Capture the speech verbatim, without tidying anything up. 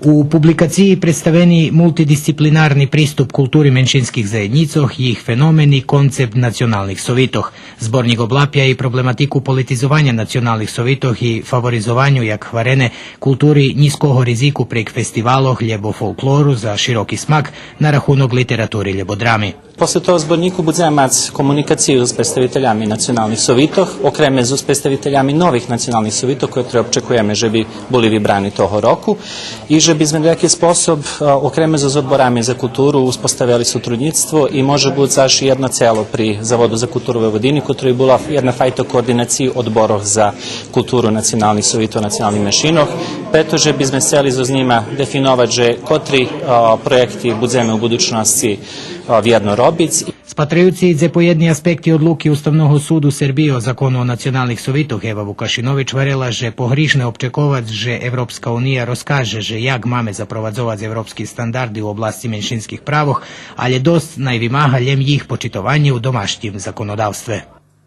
У публикациї представени мултидисциплинарни приступ култури меншинских заєднїцох, їх феномен и концепт националних совитох. Зборнїк облапя и проблематику политизованя националних совитох и фаворизованю, як гварене, култури нїзкого ризику прейґ фестивалох лєбо фолклору за широки смак на рахунок литератури лєбо драми. После того зборнїку будземе мац комуникацию з представителями националних совитох, окреме з представителями нових националних совитох, котри очекуєме же би були вибрани того року, и же би зме на даяки способ, е, окреме з, з одборами за културу успоставели сотруднїцтво и може буц аж єдно цело при Заводу за културу Войводини, котро би була єдна файта координациї одборох за културу националних совитох националних меншинох, прето же би зме сцели зоз нїма дефиновац же котри, е, проєкти будземе у будучносци, е, вєдно робиц. Спатраюци дзепоєдни аспекти одлуки Уставного суду Сербиї о закону о националних совитох, Ева Вукашинович гварела же погришне обчековац же Европска уния розкаже же як маме запровадзовац европски стандарди у обласци меншинских правох, алє досц най вимага лєм їх почитованє у домашнїм законодавстве.